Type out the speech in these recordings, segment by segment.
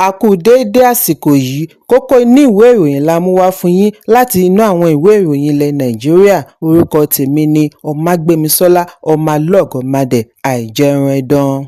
A kú déédé àsìkò yìí. Kókó inú ìwé ìròyìn la mú wá fún yín láti inú àwọn ìwé ìròyìn ilẹ̀ Nàìjíríà. Orúkọ tèmi ni Ọmágbémisọ́lá ọmọlọ́gọ̀mádẹ àìjẹun.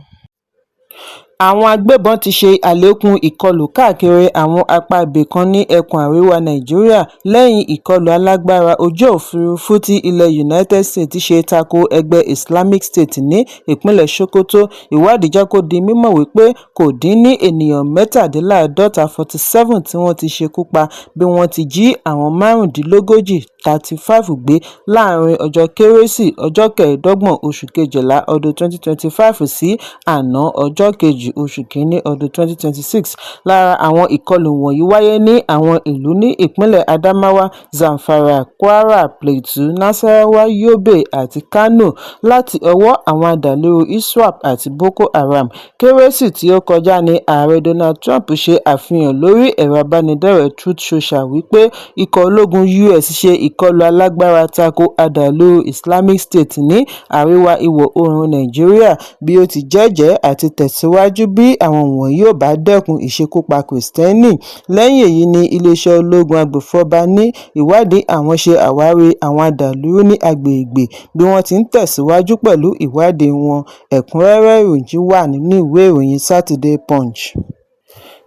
Àwọn agbébọn ti ṣe àlékún ìkọlù káàkiri àwọn apá ibì kan ní ẹkùn àríwá Nàìjíríà lẹ́yìn ìkọlù alágbára ojú òfurufú tí ilẹ̀ United States ṣe tako ẹgbẹ́ Islamic State ní ìpínlẹ̀ Sokoto. Ìwádìí jẹ́ kó di mímọ̀ wípé kò dín ní ènìyàn 47 47 tí wọ́n ti ṣekú pa bí wọ́n ti jí àwọn 35 35 gbé láàrin ọjọ́ Kérésì ọjọ́ 25 oṣù kejìlá ọdún 2025 sí àná ọjọ́ 2 oṣù kínní ọdún 2026. Lára àwọn ìkọlù wọ̀nyí wáyé ní àwọn ìlú ní ìpínlẹ̀ Adamawa, Zamfara, Kwara, Plateau, Nasarawa, Yobe àti Kano láti ọwọ́ àwọn adàlúrú ISWAP àti Boko Haram. Kérésì tí ó kọjá ní Ààrẹ Donald Trump ṣe àfihàn lórí ẹ̀rọ ìbánidọ́rẹ̀ẹ́ Truth Social wípé ikọ̀ ológun US ṣe ìkọlù alágbára tako adàlúrú Islamic State ní àríwá ìwọ̀ oòrùn Nàìjíríà, bí ó ti jẹ́jẹ̀ẹ́ àti tẹ̀síwájú bí àwọn wọ̀nyí ò bá dẹ́kun ìṣekúpa Kìrìtẹ́nì. Lẹ́yìn èyí ni iléeṣẹ́ ológun agbèfọ́ba ní ìwádìí àwọn ṣe àwárí àwọn adàlúrú ní agbègbè bí wọ́n ti ń tẹ̀síwájú pẹ̀lú ìwádìí wọn. Ẹ̀kúnrẹ́rẹ́ ìròyìn wà nínú ìwé ìròyìn Saturday Punch.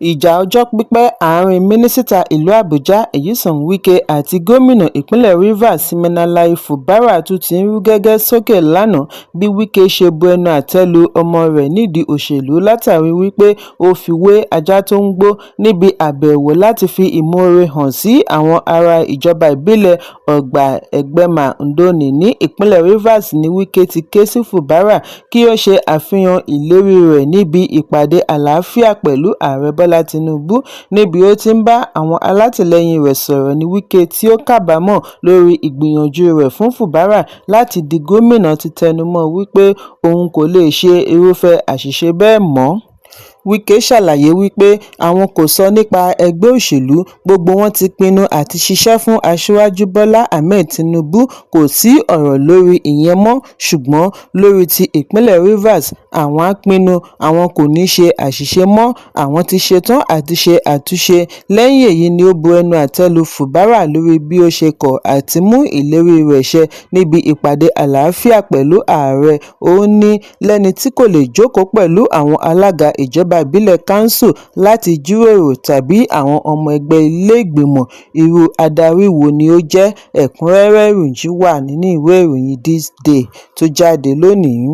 Ìjà ọjọ́ pípẹ́ àárín Mínísítà ìlú Àbújá Nyesom Wike àti gómìnà ìpínlẹ̀ Rivers Siminalayi Fubara tún ti ń rú gẹ́gẹ́ sókè lánàá bí Wike ṣe bu ẹnu àtẹ́ lu ọmọ rẹ̀ nídìí òṣèlú látàrí wípé ó fi wé ajá tó ń gbó níbi àbẹ̀wò láti fi ìmoore hàn sí àwọn ará ìjọba ìbílẹ̀ Ọgbà Egbema Ndoni ní ìpínlẹ̀ Rivers ní Wike ti ké sí Fubara kí ó ṣe àfihàn ìlérí rẹ̀ níbi ìpàdé àlàáfíà pẹ̀lú Ààrẹ Bọ́lá Tinubu. Níbi ó ti ń bá àwọn alátìlẹyìn rẹ̀ sọ̀rọ̀ ní Wike, tí ó kábàámọ̀ lórí ìgbìyànjú rẹ̀ fún Fubara láti di gómìnà, ti tẹnumọ́ wípé òun kò lè ṣe irúfẹ́ àṣìṣe bẹ́ẹ̀ mọ́. Wike ṣàlàyé wípé àwọn kò sọ nípa ẹgbẹ́ òṣèlú, gbogbo wọn ti pinnu àti ṣiṣẹ́ fún Aṣíwájú Bọ́lá Ahmed Tinubu, kò sí ọ̀rọ̀ lórí ìyẹn mọ́, ṣùgbọ́n lórí ti ìpínlẹ̀ Rivers, àwọn á pinnu, àwọn kò ní í ṣe àṣìṣe mọ́, àwọn ti ṣetán àti ṣe àtúnṣe. Lẹ́yìn èyí ni ó bu ẹnu àtẹ́ lu Fubara lórí bí ó ṣe kọ̀ àti mú ìlérí rẹ̀ ṣẹ níbi ìpàdé àlàáfíà pẹ̀lú ààrẹ. Ó ní lẹ́ni tí kò lè jókòó pẹ̀lú àwọn alága ìjọba ìbílẹ̀ kánsù láti jíròrò tàbí àwọn ọmọ ẹgbẹ́ ilé-ìgbìmọ̀, irú adarí wo ni ó jẹ́? Ẹ̀kúnrẹ́rẹ́ ìròyìn wà nínú ìwé ìròyìn This Day tó jáde lónìí.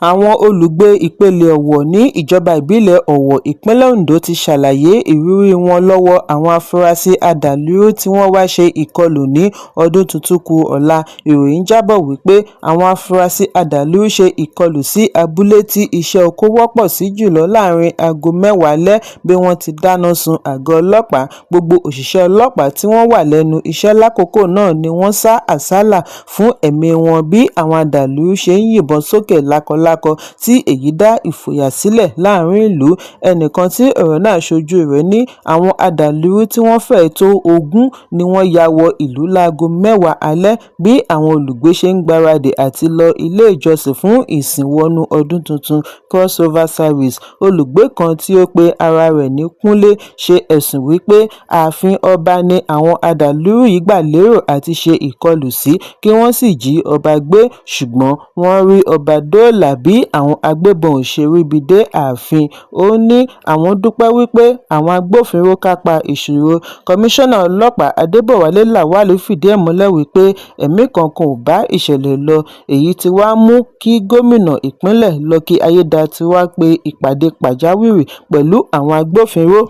Àwọn olùgbé ìpínlẹ̀ Ọ̀wọ̀ ní ìjọba ìbílẹ̀ Ọ̀wọ̀, ìpínlẹ̀ Ondo ti ṣàlàyé ìrírí wọn lọ́wọ́ àwọn afurasí adàlúrú tí wọ́n wá ṣe ìkọlù ní ọdún tuntun kù ọ̀la. Ìròyìn jábọ̀ wípé àwọn afurasí adàlúrú ṣe ìkọlù sí abúlé tí iṣẹ́ oko wọ́pọ̀ sí jùlọ láàrin aago 10 alẹ́ bí wọ́n ti dáná sun àgọ́ ọlọ́pàá. Gbogbo òṣìṣẹ́ ọlọ́pàá tí wọ́n wà lẹ́nu iṣẹ́ lákòókò náà ni wọ́n sá àsálà fún ẹ̀mí wọn bí àwọn adàlúrú ṣe ń yìnbọn sókè lákọlákọ, tí èyí dá ìfòyà sílẹ̀ láàrin ìlú. Ẹnìkan tí ọ̀rọ̀ náà ṣojú rẹ̀ ní àwọn adàlúrú tí wọ́n fẹ́ẹ̀ tó 20 ni wọ́n ya wọ ìlú láago 10 alẹ́ bí àwọn olùgbé ṣe ń gbaradì àti lọ ilé ìjọsìn fún ìsìn wọnú ọdún tuntun crossover service. Olùgbé kan tí ó pe ara rẹ̀ ní Kúnlé ṣe ẹ̀sùn wípé ààfin ọba ni àwọn adàlúrú yìí gbà lérò àti ṣe ìkọlù sí kí wọ́n sì jí ọba gbé, ṣùgbọ́n wọ́n rí ọba dóòlà bí àwọn agbébọn ò ṣe ríbi dé ààfin. Ó ní àwọn dúpẹ́ wípé àwọn agbófinró kápá ìṣòro. Kọmíṣánná ọlọ́pàá Adébọ̀wálé Lawal fìdí ẹ̀ múlẹ̀ wípé ẹ̀mí kankan ò bá ìṣẹ̀lẹ̀ lọ, èyí tí wàá mú kí gómìnà ìpínlẹ̀ Lucky Aiyedàatiwá pe ìpàdé pàjáwìrì pẹ̀lú àwọn agbófinró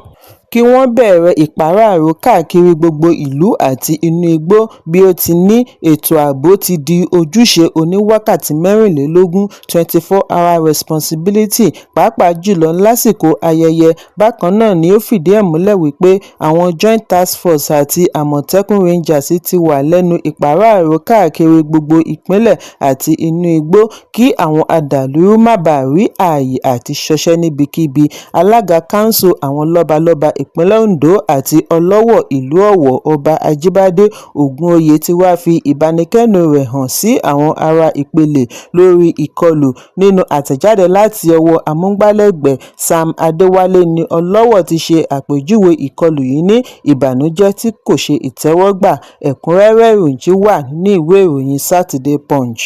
kí wọ́n bẹ̀rẹ̀ ìpàráàrò káàkiri gbogbo ìlú àti inú igbó, bí ó ti ní ètò ààbò ti di ojúṣe oníwákàtí 24 24-hour responsibility, pàápàá jùlọ lásìkò ayẹyẹ. Bákan náà ni ó fìdí ẹ̀ múlẹ̀ wípé àwọn Joint Task Force àti Àmọ̀tẹ́kùn Rangers ti wà lẹ́nu ìpàráàrò káàkiri gbogbo ìpínlẹ̀ àti inú igbó kí àwọn adàlúrú má bàa rí ààyè àti ṣọṣẹ́ níbikíbi. Alága kánsù àwọn lọ́balọ́ba. ìpínlẹ̀ Ondo àti Ọlọ́wọ̀ ìlú Ọwọ́, Ọba Ajíbádé Ògúnoyè, tí wàá fi ìbánikẹ́dùn rẹ̀ hàn sí àwọn ará Ìpele lórí ìkọlù. Nínú àtẹ̀jáde láti ọwọ́ amúgbálẹ́gbẹ̀ẹ́ Sam Adéwálé ní Ọlọ́wọ̀ ti ṣe àpèjúwe ìkọlù yìí ní ìbànújẹ́ tí kò ṣe ìtẹ́wọ́gbà. Ẹ̀kúnrẹ́rẹ́ ìròyìn wà nínú ìwé ìròyìn Saturday Punch.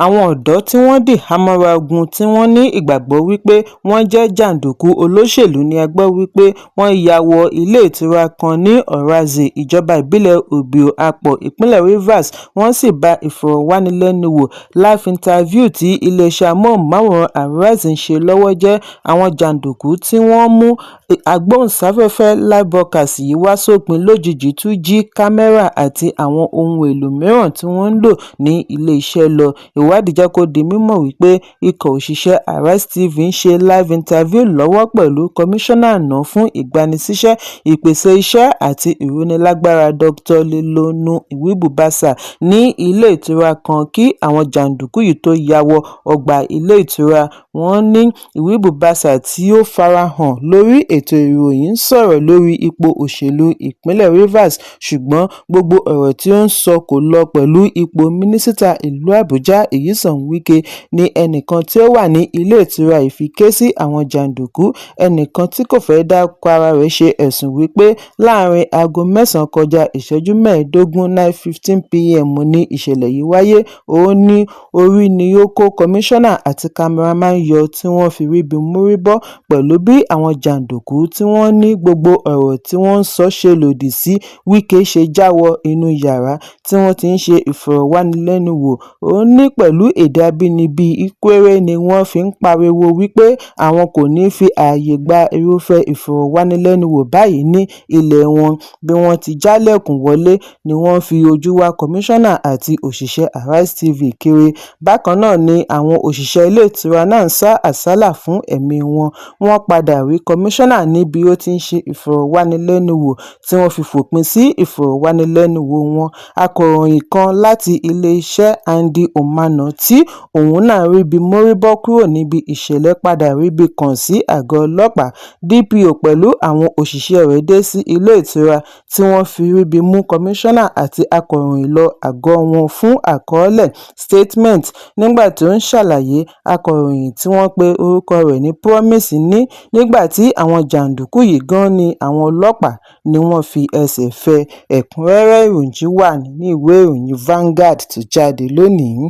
Àwọn ọ̀dọ́ tí wọ́n dìhámọ́ra ogun tí wọ́n ní ìgbàgbọ́ wípé wọ́n jẹ́ jàǹdùkú olóṣèlú ní a gbọ́ wípé wọ́n ya wọ ilé-ìtura kan ní Orange, ìjọba ìbílẹ̀ Obio-Akpor, ìpínlẹ̀ Rivers, wọ́n sì ba ìfọ̀rọ̀wánilẹ́nuwò live interview tí iléeṣẹ́ amóhùnmáwòrán Arise ń ṣe lọ́wọ́ jẹ́. Àwọn jàǹdùkú tí wọ́n mú ìgbóhùnsáfẹ́fẹ́ live broadcast yìí wá sópin lójijì tún jí kámẹ́rà àti àwọn ohun èlò mìíràn tí wọ́n ń lò ní iléeṣẹ́ lọ. Ìwádìí jẹ́ kó di mímọ̀ wípé ikọ̀ òṣìṣẹ́ Arise TV ń ṣe live interview lọ́wọ́ pẹ̀lú Kọmíṣánná àná fún ìgbanisíṣẹ́, ìpèsè iṣẹ́ àti ìrónilágbára Dr. Leloonu Nwibubasa ní ilé ìtura kan kí àwọn jàǹdùkú yìí tó ya wọ ọgbà ilé ìtura. Wọ́n ní Nwibubasa tí ó farahàn lórí ètò ìròyìn ń sọ̀rọ̀ lórí ipò òṣèlú ìpínlẹ̀ Rivers, ṣùgbọ́n gbogbo ọ̀rọ̀ tí ó ń sọ kò lọ pẹ̀lú ipò mínísítà ìlú Àbújá Nyesom Wike ní ẹnìkan tí ó wà ní ilé ìtura yìí fi ké sí àwọn jàǹdùkú. Ẹnìkan tí kò fẹ́ dárúkọ ara rẹ̀ ṣe ẹ̀sùn wípé láàárín aago 9 kọjá ìṣẹ́jú 15 9:15 p.m. ní ìṣẹ̀lẹ̀ yìí wáyé. Ó ní orí ni ó kó kọmíṣánná àti kámẹ́rámàn yọ tí wọ́n fi ríbi mórí bọ́ pẹ̀lú bí àwọn jàǹdùkú tí wọ́n ní gbogbo ọ̀rọ̀ tí wọ́n ń sọ ṣe lòdì sí Wike ṣe já wọ inú yàrá tí wọ́n ti ń ṣe ìfọ̀rọ̀wánilẹ́nuwò. Ó ní pẹ̀lú èdè abínibí Ikwerre ni wọ́n fi ń pariwo wípé àwọn kò ní fi ààyè gba irúfẹ́ ìfọ̀rọ̀wánilẹ́nuwò báyìí ní ilé wọn. Bí wọ́n ti jálẹ̀kùn wọlé ni wọ́n fi ojú wá kọmíṣánná àti òṣìṣẹ́ Arise TV kiri. Bákan náà ni àwọn òṣìṣẹ́ ilé ìtura náà ń sá àsálà fún ẹ̀mí wọn. Wọ́n padà rí kọmíṣánná níbi ó ti ń ṣe ìfọ̀rọ̀wánilẹ́nuwò tí wọ́n fi fòpin sí ìfọ̀rọ̀wánilẹ́nuwò wọn. Akọ̀ròyìn kan láti iléeṣẹ́ Andy Omano tí òun náà ríbi mórí bọ́ kúrò níbi ìṣẹ̀lẹ̀ padà ríbi kàn sí àgọ́ ọlọ́pàá. DPO pẹ̀lú àwọn òṣìṣẹ́ rẹ̀ dé sí ilé ìtura tí wọ́n fi ríbi mú kọmíṣánná àti akọ̀ròyìn lọ àgọ́ wọn fún àkọọ́lẹ̀ statement. Nígbà tó ń ṣàlàyé, akọ̀ròyìn tí wọ́n pe orúkọ rẹ̀ ní Promise ní nígbà tí àwọn jàǹdùkú yìí gan-an ní àwọn ọlọ́pàá ni wọ́n fi ẹsẹ̀ fẹ́. Ẹ̀kúnrẹ́rẹ́ ìròyìn wà nínú ìwé ìròyìn Vanguard tó jáde lónìí.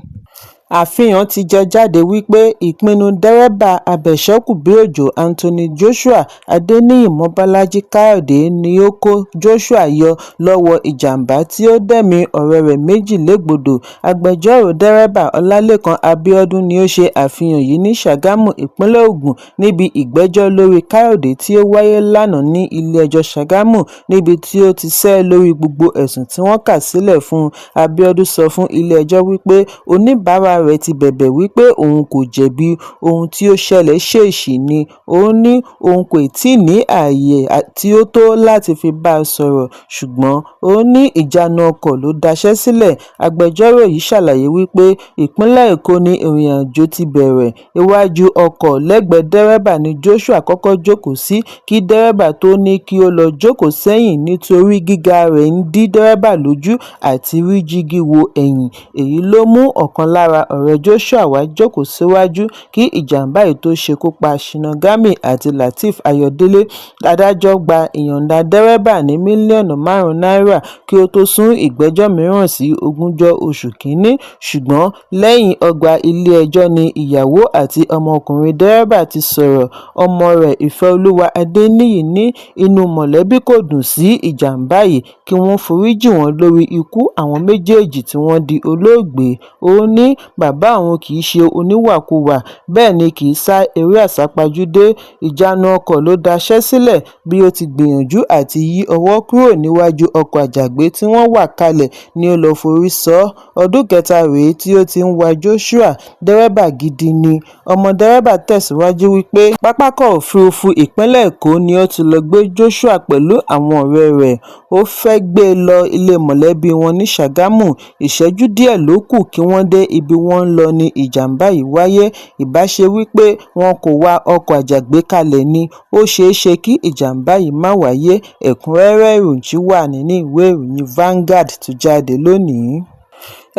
Àfihàn ti jẹ jáde wípé ìpinnu dẹ́rẹ́bà abẹ̀ṣẹ́kùbíòjò Anthony Joshua, Adẹniyí Mobọ́lájí Káyọ̀dé ni ó kó Joshua yọ lọ́wọ́ ìjàm̀bá tí ó dẹ̀mí ọ̀rẹ́ rẹ̀ méjì légbodò. Agbẹjọ́rò dẹ́rẹ́bà Ọlálékan Abíọ́dún ni ó ṣe àfihàn yìí ní Ṣàgámù, ìpínlẹ̀ Ògùn, níbi ìgbẹ́jọ́ lórí Káyọ̀dé tí ó wáyé lánàá ní ilé-ẹjọ́ Ṣàgámù níbi tí ó ti sẹ́ lórí gbogbo ẹ̀sùn tí wọ́n kà sílẹ̀ fún un. Abíọ́dún sọ fún ilé-ẹjọ́ wípé oníbàárà rẹ̀ ti bẹ̀bẹ̀ wípé òun kò jẹ̀bi, ohun tí ó ṣẹlẹ̀ ṣèèṣì ni. Ó ní òun kò tíì ní ààyè tí ó tó láti fi bá a sọ̀rọ̀, ṣùgbọ́n ó ní ìjánu ọkọ̀ ló daṣẹ́ sílẹ̀. Agbẹjọ́rò yìí ṣàlàyé wípé ìpínlẹ̀ Èkó ni ìrìnàjò ti bẹ̀rẹ̀. Iwájú ọkọ̀ lẹ́gbẹ̀ẹ́ dẹ́rẹ́bà ni Joshua kọ́kọ́ jókòó sí kí dẹ́rẹ́bà tóó ní kí ó lọ́ọ́ jókòó sẹ́yìn nítorí gíga rẹ̀ ń dí dẹ́rẹ́bà lójú àti rí jígí wo ẹ̀yìn. Èyí ló mú ọ̀kan lára ọ̀rẹ́ Joshua wàá jókòó síwájú kí ìjàm̀bá yìí tó ṣekú pa Shina Gami àti Lateef Ayọ̀dẹ̀lẹ̀. Adájọ́ gba ìyọ̀ǹda dẹ́rẹ́bà ní mílíọ̀nù 5 náírà kí ó tó sún ìgbẹ́jọ́ mìíràn sí ogúnjọ́ oṣù kínní. Ṣùgbọ́n lẹ́yìn ọgbà ilé-ẹjọ́ ni ìyàwó àti ọmọkùnrin dẹ́rẹ́bà ti sọ̀rọ̀. Ọmọ rẹ̀ Ìfẹ́olúwa Adéníyì ní inú mọ̀lẹ́bí kò dùn sí ìjàm̀bá yìí, kí wọ́n foríjì wọ́n lórí ikú àwọn méjèèjì tí wọ́n di olóògbé. Ó ní bàbá òun kì í ṣe oníwàkuwà, bẹ́ẹ̀ ni kì í sá eré àsápajúdé. Ìjánu ọkọ̀ ló daṣẹ́ sílẹ̀ bí ó ti gbìyànjú àti yí ọwọ́ kúrò níwájú ọkọ̀ àjàgbé tí wọ́n wà kalẹ̀ ní ó lọ́ọ́ forí sọ. Ọdún kẹta rèé tí ó ti ń wa Joshua, dẹ́rẹ́bà gidi ni. Ọmọ dẹ́rẹ́bà tẹ̀síwájú wípé pápákọ̀ òfurufú ìpínlẹ̀ Èkó ni ó ti lọ́ọ́ gbé Joshua pẹ̀lú àwọn ọ̀rẹ́ rẹ̀. Ó fẹ́ Fẹ́ẹ́ gbé e lọ ilé mọ̀lẹ́bí wọn ní Ṣàgámù. Ìṣẹ́jú díẹ̀ ló kù kí wọ́n dé ibi wọ́n ń lọ ní ìjàm̀bá yìí wáyé. Ibà ṣe wípé wọn kò wa ọkọ̀ àjàgbé kalẹ̀ ni, ó ṣeé ṣe kí ìjàm̀bá yìí má wáyé. Ẹ̀kúnrẹ́rẹ́ ìròyìn wà nínú ìwé ìròyìn Vanguard tó jáde lónìí.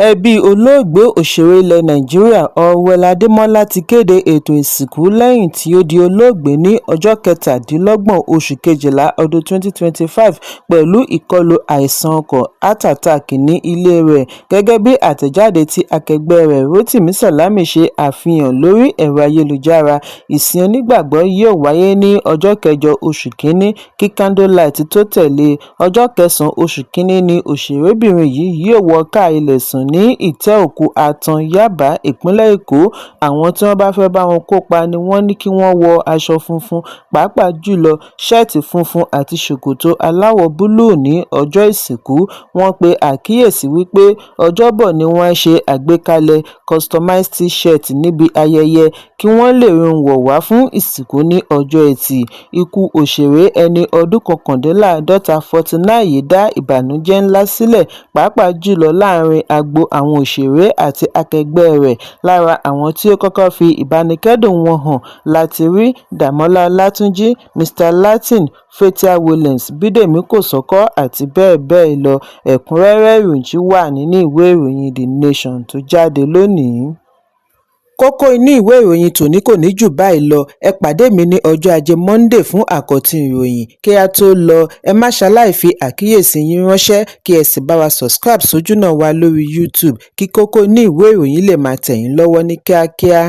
Ẹbí olóògbé òṣèré ilẹ̀ Nàìjíríà Allwell Ademola ti kéde ètò ìsìnkú lẹ́yìn tó di olóògbé ní ọjọ́ 27 oṣù kejìlá ọdún 2025 pẹ̀lú ìkọlù àìsàn ọkàn heart attack ní ilé rẹ̀, gẹ́gẹ́ bí àtẹ̀jáde tí akẹgbẹ́ rẹ̀ Rotimi Salami ṣe àfihàn lórí ẹ̀rọ ayélujára. Ìsìn onígbàgbọ́ yóò wáyé ní ọjọ́ kẹjọ oṣù kínní kí candlelight tó tẹ̀lé e. Ọjọ́ kẹsàn-án oṣù kínní ni òṣèrébìnrin yìí yóò wọ káà ilé sùn ní Ìtẹ́-Òkú Ààtàn, Yábà, ìpínlẹ̀ Èkó. Àwọn tí wọ́n bá fẹ́ẹ́ bá wọn kópa ni wọ́n ní kí wọ́n wọ aṣọ funfun, pàápàá jù lọ ṣẹ́ẹ̀tì funfun àti ṣòkòtò aláwọ̀ búlúù ní ọjọ́ ìsìnkú. Wọ́n pe àkíyèsí wípé Ọjọ́bọ̀ ni wọ́n á ṣe àgbékalẹ̀ customized T-shirt níbi ayẹyẹ kí wọ́n lè rí wọ̀ wá fún ìsìnkú ní ọjọ́ Etí. Ikú òṣèré ẹni ọdún 49 49 yìí dá ìbànújẹ́ ńlá sílẹ̀, pàápàá jùlọ láàrin agbo àwọn òṣèré àti akẹgbẹ́ rẹ̀. Lára àwọn tí ó kọ́kọ́ fi ìbánikẹ́dùn wọn hàn la ti rí Dàmọ́lá Ọlátúnjì, Mr Latin, Fathia Williams, Bídèmí Kòsọ́kọ́ àti bẹ́ẹ̀ bẹ́ẹ̀ lọ. Ẹ̀kúnrẹ́rẹ́ ìròyìn wà nínú ìwé ìròyìn The Nation tó jáde lónìí. Kókó inú ìwé ìròyìn tòní kò ní jù báyìí lọ. Ẹ pàdé mi ní ọjọ́ Ajé Monde fún àkọ́tún ìròyìn. Kí á tó lọ, ẹ má ṣaláì fi àkíyèsí yín ránṣẹ́, kí ẹ sì bá wa subscribe sójúnà wa lórí YouTube kí kókó inú ìwé ìròyìn lè máa tẹ̀ yín lọ́wọ́ ní kíákíá.